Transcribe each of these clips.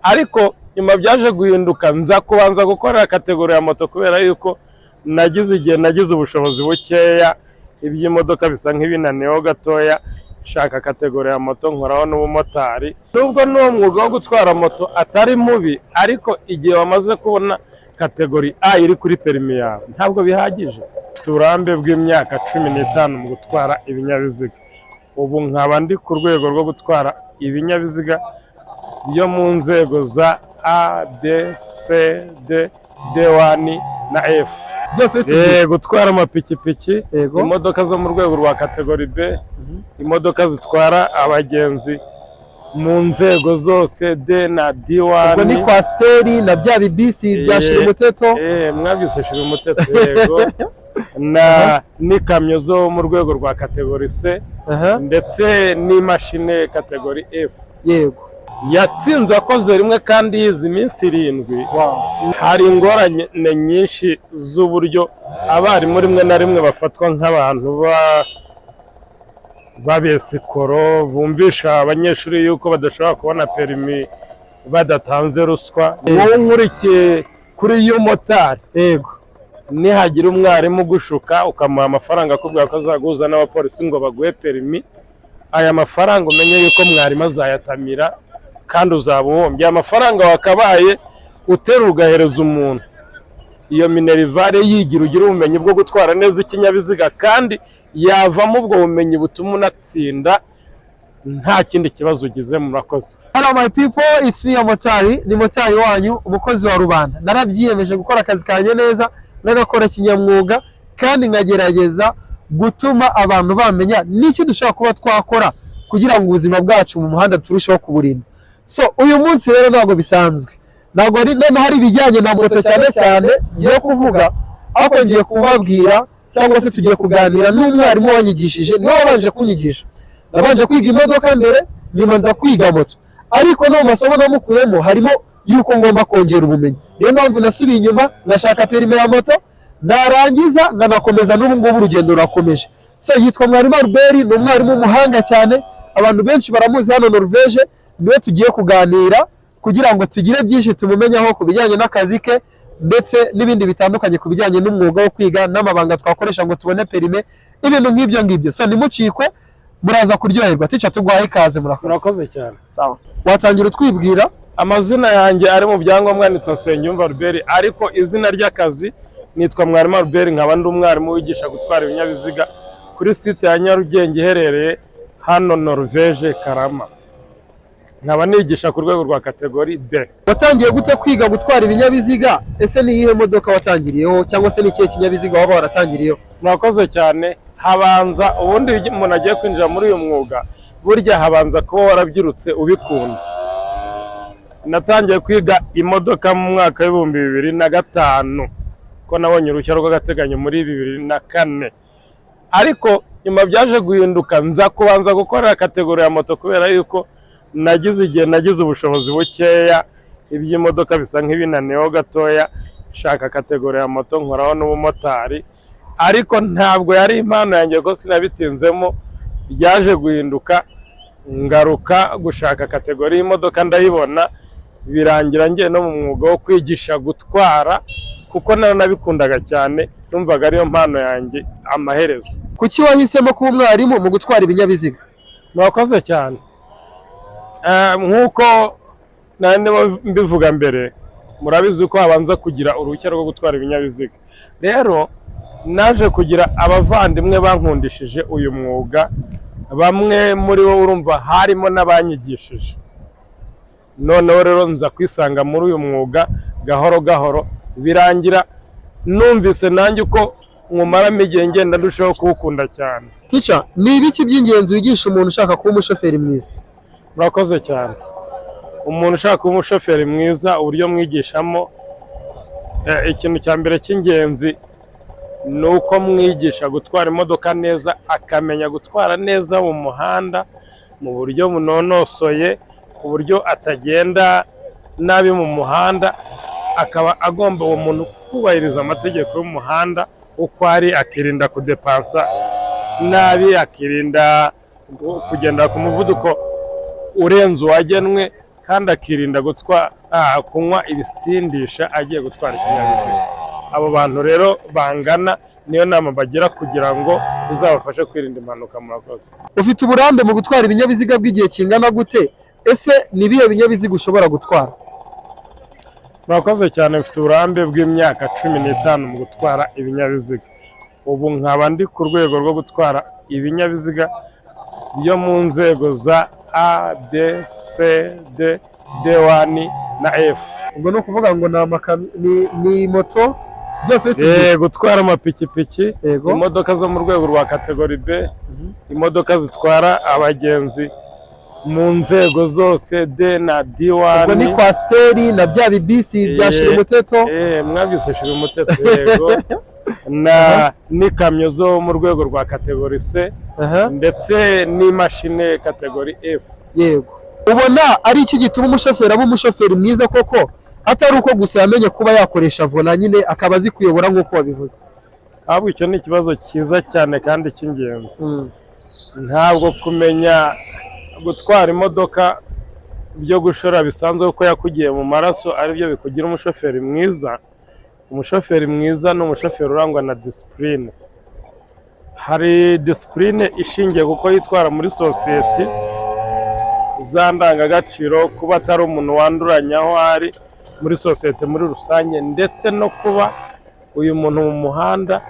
Ariko nyuma byaje guhinduka, nza kubanza gukorera catégorie ya moto kubera yuko nagize igihe nagize ubushobozi bukeya, iby'imodoka bisa nk'ibinaniyeho gatoya, nshaka catégorie ya moto, nkoraho n'ubumotari. Nubwo n'uwo mwuga wo gutwara moto atari mubi, ariko igihe wamaze kubona catégorie A iri kuri permis yawe, ntabwo bihagije. Mfite uburambe bw'imyaka 15 mu gutwara ibinyabiziga. Ubu nkaba ndi ku rwego rwo gutwara ibinyabiziga byo mu nzego za A, B, C, D, D1 na F. Byose bitubwire. Gutwara amapikipiki, imodoka zo mu rwego rwa catégorie B, imodoka zitwara abagenzi mu nzego zose D na D1. Ubwo ni coaster na bya bibisi bya shira umuteto. Mwabyise shira umuteto, yego, na n'ikamyo zo mu rwego rwa catégorie C, ndetse n'imashini catégorie F. Yatsinze akoze rimwe kandi yize iminsi 7. Hari ingorane nyinshi z'uburyo abarimu rimwe na rimwe bafatwa nk'abantu b'abesikoro, bumvisha abanyeshuri yuko badashobora kubona permis badatanze ruswa. Wowe nkurikiye kuri y'umumotari, nihagira umwarimu ugushuka ukamuha amafaranga akubwira ko azaguhuza n'abapolisi ngo baguhe permis, aya mafaranga umenye yuko mwarimu azayatamira kandi uzaba uhombye. Aya mafaranga wakabaye uterura ugahereza umuntu iyo minerval yigira, ugira ubumenyi bwo gutwara neza ikinyabiziga, kandi yavamo ubwo bumenyi butuma unatsinda nta kindi kibazo ugize. Murakoze. Hello my people, it's me Motari, ni motari wanyu, umukozi wa rubanda. Narabyiyemeje gukora akazi kanjye neza, nagakora kinyamwuga, kandi nkagerageza gutuma abantu bamenya n'icyo dushobora kuba twakora kugira ngo ubuzima bwacu mu muhanda turusheho kuburinda. So uyu munsi rero ntabwo bisanzwe, ntabwo ari noneho hari ibijyanye na moto cyane cyane ngiye kuvuga, ariko ngiye kubabwira cyangwa se tugiye kuganira n'umwarimu wanyigishije. Niwe wabanje kunyigisha. Nabanje kwiga imodoka mbere, nyuma nza kwiga moto, ariko no mu masomo namukuyemo harimo yuko ngomba kongera ubumenyi. Niyo mpamvu nasubiye inyuma ngashaka permis ya moto, narangiza nkanakomeza. N'ubu ngubu urugendo rurakomeje. So yitwa mwarimu Albert, ni umwarimu w'umuhanga cyane, abantu benshi baramuzi hano Norvège. Niwe tugiye kuganira kugira ngo tugire byinshi tumumenyaho ku bijyanye n'akazi ke ndetse n'ibindi bitandukanye, ku bijyanye n'umwuga wo kwiga n'amabanga twakoresha ngo tubone permis, ibintu nk'ibyo ngibyo. So ntimucikwe, muraza kuryoherwa. Teacher, tuguhaye ikaze, murakoze. Murakoze cyane. Sawa, watangira utwibwira. Amazina yanjye ari mu byangombwa nitwa Nsengiyumva Albert, ariko izina ry'akazi nitwa Mwarimu Albert, nkaba ndi umwarimu wigisha gutwara ibinyabiziga kuri site ya Nyarugenge iherereye hano Norvège Karama, nkaba nigisha ku rwego rwa catégorie B. Watangiye gute kwiga gutwara ibinyabiziga? Ese ni iyihe modoka watangiriyeho, cyangwa se ni ikihe kinyabiziga waba waratangiriyeho? Murakoze cyane. Habanza ubundi iyo umuntu agiye kwinjira muri uyu mwuga, burya habanza kuba warabyirutse ubikunda. Natangiye kwiga imodoka mu mwaka w'2005, ko nabonye uruhushya rw'agateganyo muri 2004. Ariko nyuma byaje guhinduka, nza kubanza gukorera catégorie ya moto kubera yuko nagize igihe nagize ubushobozi bukeya, iby'imodoka bisa nk'ibinaniyeho gatoya, nshaka catégorie ya moto, nkoraho n'ubumotari. Ariko ntabwo yari impano yanjye ko sinabitinzemo. Byaje guhinduka, ngaruka gushaka catégorie y'imodoka, ndayibona, birangira ngiye no mu mwuga wo kwigisha gutwara, kuko nayo nabikundaga cyane, numvaga ariyo mpano yanjye amaherezo. Kuki wahisemo kuba umwarimu mu gutwara ibinyabiziga? Murakoze cyane. Nk'uko nari ndimo mbivuga mbere, murabizi ko habanza kugira uruhushya rwo gutwara ibinyabiziga. Rero naje kugira abavandimwe bankundishije uyu mwuga, bamwe muri bo urumva harimo n'abanyigishije. Noneho rero nza kwisanga muri uyu mwuga gahoro gahoro, birangira numvise nanjye uko nywumaramo igihe ngenda ndushaho kuwukunda cyane. Teacher, ni ibiki by'ingenzi wigisha umuntu ushaka kuba umushoferi mwiza? Murakoze cyane. Umuntu ushaka kuba umushoferi mwiza, uburyo mwigishamo, ikintu cya mbere cy'ingenzi ni uko mwigisha gutwara imodoka neza, akamenya gutwara neza mu muhanda mu buryo bunonosoye, ku buryo atagenda nabi mu muhanda. Akaba agomba uwo muntu kubahiriza amategeko y'umuhanda uko ari, akirinda kudepansa nabi, akirinda kugendera ku muvuduko urenze uwagenwe, kandi kandi akirinda kunywa ibisindisha agiye gutwara ikinyabiziga. Abo bantu rero bangana niyo nama bagira kugira ngo bizabafashe kwirinda impanuka. Murakoze. Ufite uburambe mu gutwara ibinyabiziga bw'igihe kingana gute? Ese ni ibihe binyabiziga ushobora gutwara? Murakoze cyane. Mfite uburambe bw'imyaka 15 mu gutwara ibinyabiziga. Ubu nkaba ndi ku rwego rwo gutwara ibinyabiziga byo mu nzego za A, B, C, D, D1 na F. Ubwo ni ukuvuga ngo ni amakamyo, ni moto, byose bitubwiye. Gutwara amapikipiki, imodoka zo mu rwego rwa catégorie B, imodoka zitwara abagenzi mu nzego zose D na D1. Ubwo ni coaster na bya bibisi bya shira umuteto. Mwabyise shira umuteto, yego, na n'ikamyo zo mu rwego rwa catégorie C, ndetse n'imashini catégorie F. Yego. Ubona ari iki gituma umushoferi aba umushoferi mwiza koko, atari uko gusa yamenye kuba yakoresha volant nyine, akaba azi kuyobora nk'uko wabivuze? Ahubwo icyo ni ikibazo cyiza cyane kandi cy'ingenzi. Ntabwo kumenya gutwara imodoka byo gushora bisanzwe kuko yakugiye mu maraso aribyo bikugira umushoferi mwiza. Umushoferi mwiza ni umushoferi urangwa na discipline. Hari discipline ishingiye kuko yitwara muri sosiyete, za ndangagaciro, kuba atari umuntu wanduranya aho ari muri sosiyete muri rusange, ndetse no kuba uyu muntu mu muhanda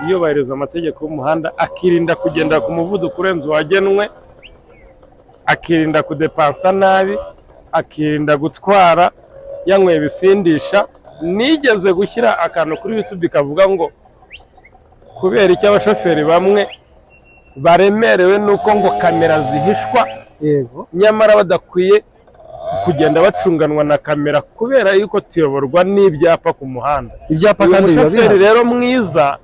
yubahiriza amategeko y'umuhanda, akirinda kugendera ku muvuduko urenze uwagenwe, akirinda kudepansa nabi, akirinda gutwara yanyweye ibisindisha. Nigeze gushyira akantu kuri YouTube kavuga ngo kubera icyo abashoferi bamwe baremerewe n'uko ngo kamera zihishwa, nyamara badakwiye kugenda bacunganwa na kamera, kubera yuko tuyoborwa n'ibyapa ku muhanda. Ibyapa Uyu kandi biba mushoferi bihari. rero mwiza,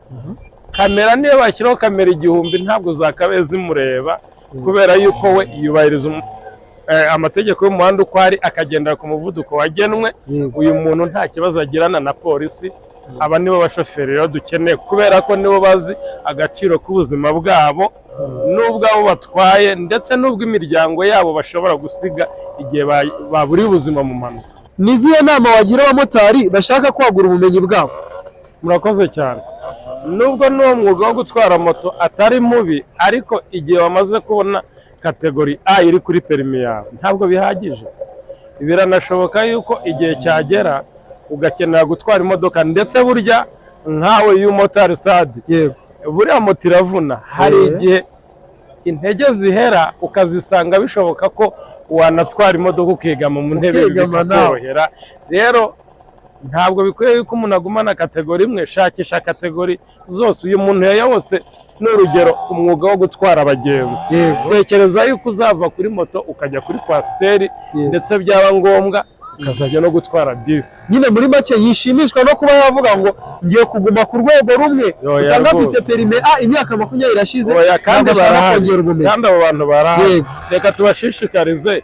kamera niyo bashyiraho kamera 1000 ntabwo zakabaye zimureba, kubera yuko we yubahiriza amategeko y'umuhanda uko ari, akagendera ku muvuduko wagenwe. Uyu muntu nta kibazo agirana na polisi. Aba nibo bashoferi rero dukeneye, kubera ko nibo bazi agaciro k'ubuzima bwabo n'ubw'abo batwaye, ndetse n'ubw'imiryango yabo bashobora gusiga igihe baburiye ubuzima mu mpanuka. Ni izihe nama wagira abamotari bashaka kwagura ubumenyi bwabo? Murakoze cyane. Nubwo n'uwo mwuga wo gutwara moto atari mubi, ariko igihe wamaze kubona catégorie A iri kuri perimi yawe ntabwo bihagije. Biranashoboka yuko igihe cyagera ugakenera gutwara imodoka, ndetse burya nkawe y'umumotari Sadi, buriya moto iravuna. Hari igihe intege zihera ukazisanga bishoboka ko wanatwara imodoka, ukegama mu ntebe, Ukegama nawe. bikakorohera. Rero ntabwo bikwiye yuko umuntu agumana catégorie imwe. Shakisha catégorie zose. Uyu muntu yayobotse, ni urugero, umwuga wo gutwara abagenzi, tekereza yuko uzava kuri moto ukajya kuri coaster, ndetse byaba ngombwa ukazajya no gutwara bisi. Nyine muri make yishimishwa no kuba yavuga ngo ngiye kuguma ku rwego rumwe, Oya, usanga afite rwose. permis A imyaka 20 irashize, Oya, kandi ntabwo ashaka barahari. kongera ubumenyi. Kandi abo bantu barahari. Reka tubashishikarize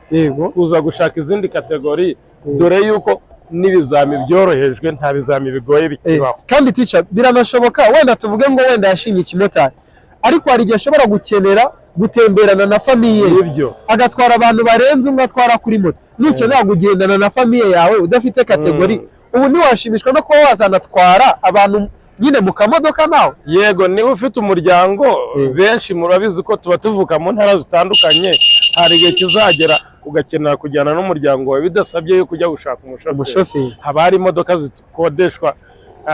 kuza gushaka izindi catégorie, dore yuko n'ibizami byorohejwe, nta bizami bigoye bikibaho. Kandi tica, biranashoboka, wenda tuvuge ngo wenda yashinye ikimotari, ariko hari igihe ashobora gukenera gutemberana na famille ye, agatwara abantu barenze umwe atwara kuri moto. Nukenera kugendana na famille yawe udafite catégorie, ubu ntiwashimishwa no kuba wazanatwara abantu nyine mu kamodoka nawe? Yego, niba ufite umuryango, benshi murabizi ko tuba tuvuka mu ntara zitandukanye. Hari igihe kizagera ugakenera kujyana n'umuryango wawe bidasabye yuko ujya gushaka umushoferi. Umushoferi. Haba hari imodoka zikodeshwa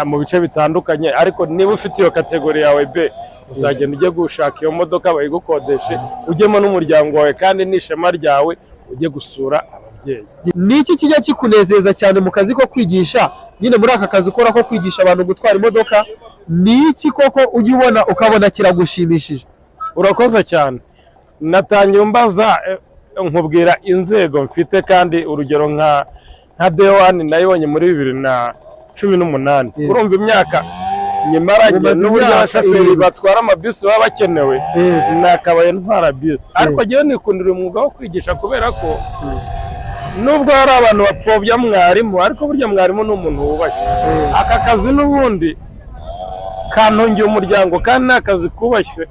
mu bice bitandukanye, ariko niba ufite iyo catégorie yawe B, uzagenda ujye gushaka iyo modoka bayigukodeshe, ujyemo n'umuryango wawe, kandi n'ishema ryawe ujye gusura ababyeyi. Ni iki kijya kikunezeza cyane mu kazi ko kwigisha, nyine muri aka kazi ukora ko kwigisha abantu gutwara imodoka? Ni iki koko ujya ubona ukabona kiragushimishije? Urakoze cyane. Natangiye umbaza, nkubwira inzego mfite, kandi urugero nka D1 nayibonye muri 2018. Urumva imyaka nyimaranye Umaze n'uburyo imyaka abashoferi 7. batwara amabisi baba bakenewe, nakabaye ntwara bisi, ariko njyewe nikundira umwuga wo kwigisha, kubera ko nubwo hari abantu bapfobya mwarimu, ariko burya mwarimu ni umuntu wubashye. Aka kazi n'ubundi kantungiye umuryango, kandi ni akazi kubashywe.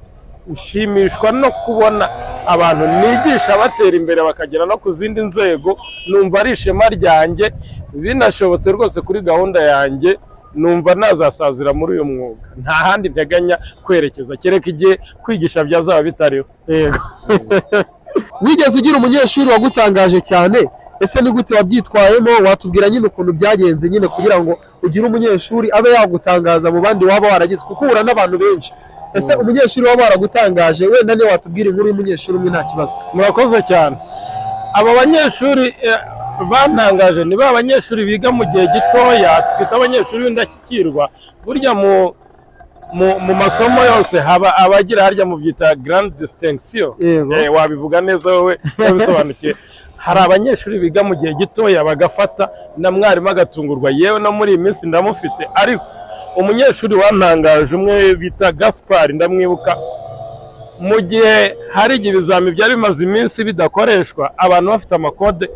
Nshimishwa no kubona abantu nigisha batera imbere bakagera no ku zindi nzego, numva ari ishema ryanjye. Binashobotse rwose kuri gahunda yanjye, numva nazasazira muri uyu mwuga, nta handi nteganya kwerekeza, kereka igihe kwigisha byazaba bitariho. Yego. Wigeze ugira umunyeshuri wagutangaje cyane? Ese ni gute wabyitwayemo? Watubwira nyine ukuntu byagenze nyine kugira ngo ugire umunyeshuri abe yagutangaza mu bandi waba waragize, kuko uhura n'abantu benshi. Ese umunyeshuri waba waragutangaje, wenda niyo watubwira inkuru y'umunyeshuri umwe, nta kibazo. Murakoze cyane. Aba banyeshuri bantangaje ni ba banyeshuri biga mu gihe gitoya, twita abanyeshuri b'indashyikirwa. Burya mu masomo yose haba abagira, harya mu byita grande distinction. Wabivuga neza wowe wabisobanukiwe. Hari abanyeshuri biga mu gihe gitoya bagafata, na mwarimu agatungurwa. Yewe, no muri iyi minsi ndamufite. Ariko umunyeshuri wantangaje umwe bita Gaspard, ndamwibuka mu gihe hari igihe ibizami byari bimaze iminsi bidakoreshwa, abantu bafite amakode,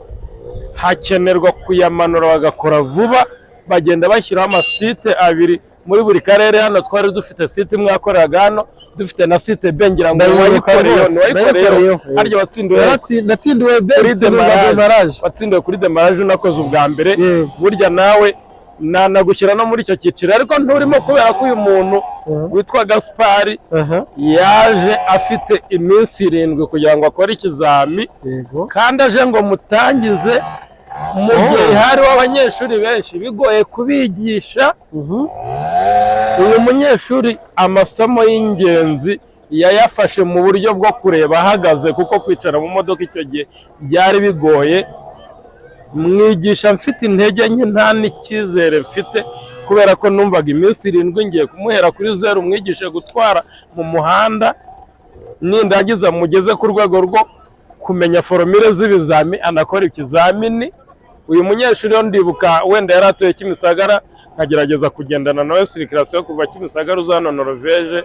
hakenerwa kuyamanura bagakora vuba, bagenda bashyiraho amasite abiri muri buri karere. Hano twari dufite site imwe yakoreraga hano, dufite na site B, ngira ngo Ndayibuka wayikoreyeho. rwose, Ntiwayikoreyeho? nayikoreyeho. Harya watsindiwe Natsindiwe B, kuri ntsindwa démarrage. Démarrage. Watsindiwe kuri démarrage, unakoze ubwa mbere. Yego. Burya nawe nanagushyira no muri icyo cyiciro, ariko nturimo, kubera ko uyu muntu witwa Gaspari yaje afite iminsi 7 kugira ngo akore ikizami, kandi aje ngo mutangize mu gihe hariho abanyeshuri benshi bigoye kubigisha. Uyu munyeshuri amasomo y'ingenzi yayafashe mu buryo bwo kureba ahagaze, kuko kwicara mu modoka icyo gihe byari bigoye. Mwigisha mfite intege nke, nta n'icyizere mfite, kubera ko numvaga iminsi 7 ngiye kumuhera kuri zeru, mwigishe gutwara mu muhanda, nindagiza mugeze ku rwego rwo kumenya formule z'ibizami, anakora ikizamini. Uyu munyeshuri yo ndibuka wenda yari atuye Kimisagara, nkagerageza kugendana nawe circulation kuva Kimisagara uza hano Norvège,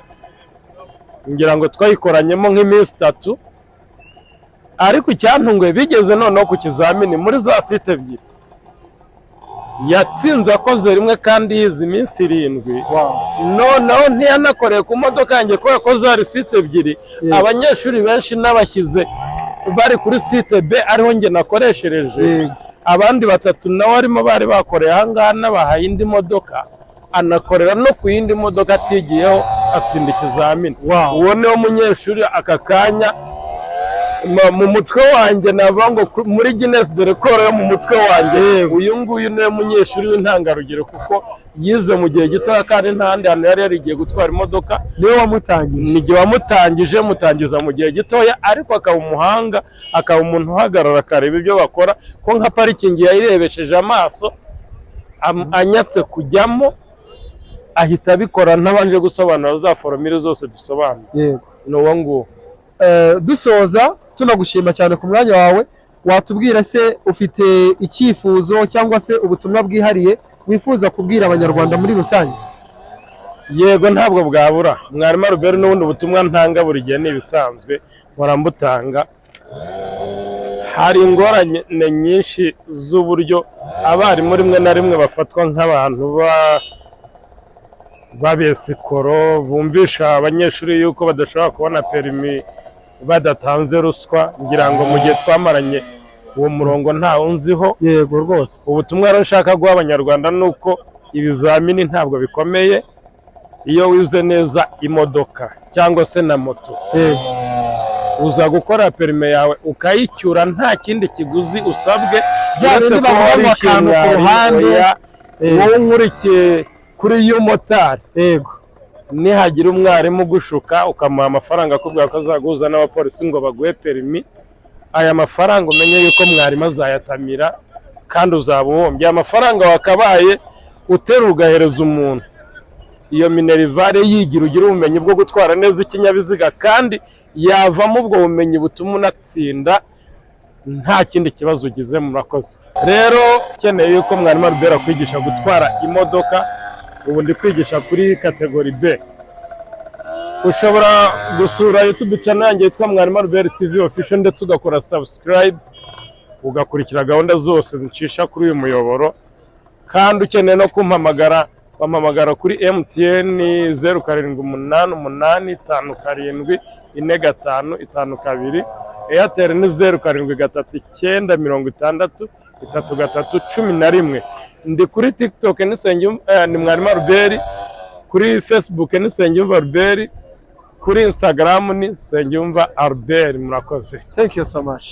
ngira ngo twayikoranyemo nk'iminsi 3. Ariko icyantunguye, bigeze noneho ku kizamini muri za site ebyiri, yatsinze akoze rimwe kandi yize iminsi 7. Noneho ntiyanakoreye ku modoka yanjye, kubera ko zari site ebyiri, abanyeshuri benshi n'abashyize bari kuri site B, ariho njye nakoreshereje. Abandi batatu nawe arimo bari bakoreye ahangaha, n'abahaye indi modoka, anakorera no ku yindi modoka atigiyeho, atsinda ikizamini. Uwo niwo munyeshuri aka kanya mu mutwe wanjye navuga ngo muri Guinness de record yo mu mutwe wanjye, uyu nguyu niwe munyeshuri w'intangarugero, kuko yize mu gihe gitoya kandi nta handi hantu yari yarigiye gutwara imodoka. Niwe wamutangije? Ni igihe wamutangije, mutangiza mu gihe gitoya, ariko akaba umuhanga, akaba umuntu uhagarara akareba ibyo bakora, ko nka parikingi yayirebesheje amaso, anyatse kujyamo ahita abikora ntabanje gusobanura za formule zose dusobanura. Ni uwo nguwo. Dusoza, tunagushima cyane ku mwanya wawe, watubwira se ufite icyifuzo cyangwa se ubutumwa bwihariye wifuza kubwira Abanyarwanda muri rusange? Yego, ntabwo bwabura, mwarimu Albert. N'ubundi butumwa ntanga buri gihe ni ibisanzwe mpora mbutanga. Hari ingorane nyinshi z'uburyo abarimu rimwe na rimwe bafatwa nk'abantu b'abesikoro, bumvisha abanyeshuri yuko badashobora kubona perimi badatanze ruswa. Ngira ngo mu gihe twamaranye uwo murongo ntawo nziho. Yego rwose. Ubutumwa rero nshaka guha Abanyarwanda ni uko ibizamini ntabwo bikomeye. Iyo wize neza imodoka cyangwa se na moto, uza gukora perime yawe ukayicyura nta kindi kiguzi usabwe, Bya uretse bindi kuba bavuga ngo warishyuye akantu ku mwarimu, ruhande. oya. Wowe nkurikiye kuri y'umumotari, nihagira umwarimu ugushuka ukamuha amafaranga akubwira ko azaguhuza n'abapolisi ngo baguhe perimi, aya mafaranga umenye yuko mwarimu azayatamira kandi uzaba uhombye. Aya mafaranga wakabaye uterura ugahereza umuntu iyo minerval yigira, ugira ubumenyi bwo gutwara neza ikinyabiziga, kandi yavamo ubwo bumenyi butuma unatsinda nta kindi kibazo ugize. Murakoze. Rero ukeneye yuko mwarimu Albert akwigisha gutwara imodoka, ubu ndi kwigisha kuri catégorie B, ushobora gusura YouTube channel yanjye yitwa Mwarimu Albert TV Official, ndetse ugakora subscribe, ugakurikira gahunda zose zicisha kuri uyu muyoboro. Kandi ukeneye no kumpamagara, Bampamagara kuri MTN 0788574552. Airtel ni 0739603311. Ndi kuri TikTok ni ni Mwarimu Albert, kuri Facebook ni Nsengiyumva Albert, kuri Instagram ni Nsengiyumva Albert. Murakoze. Thank you so much.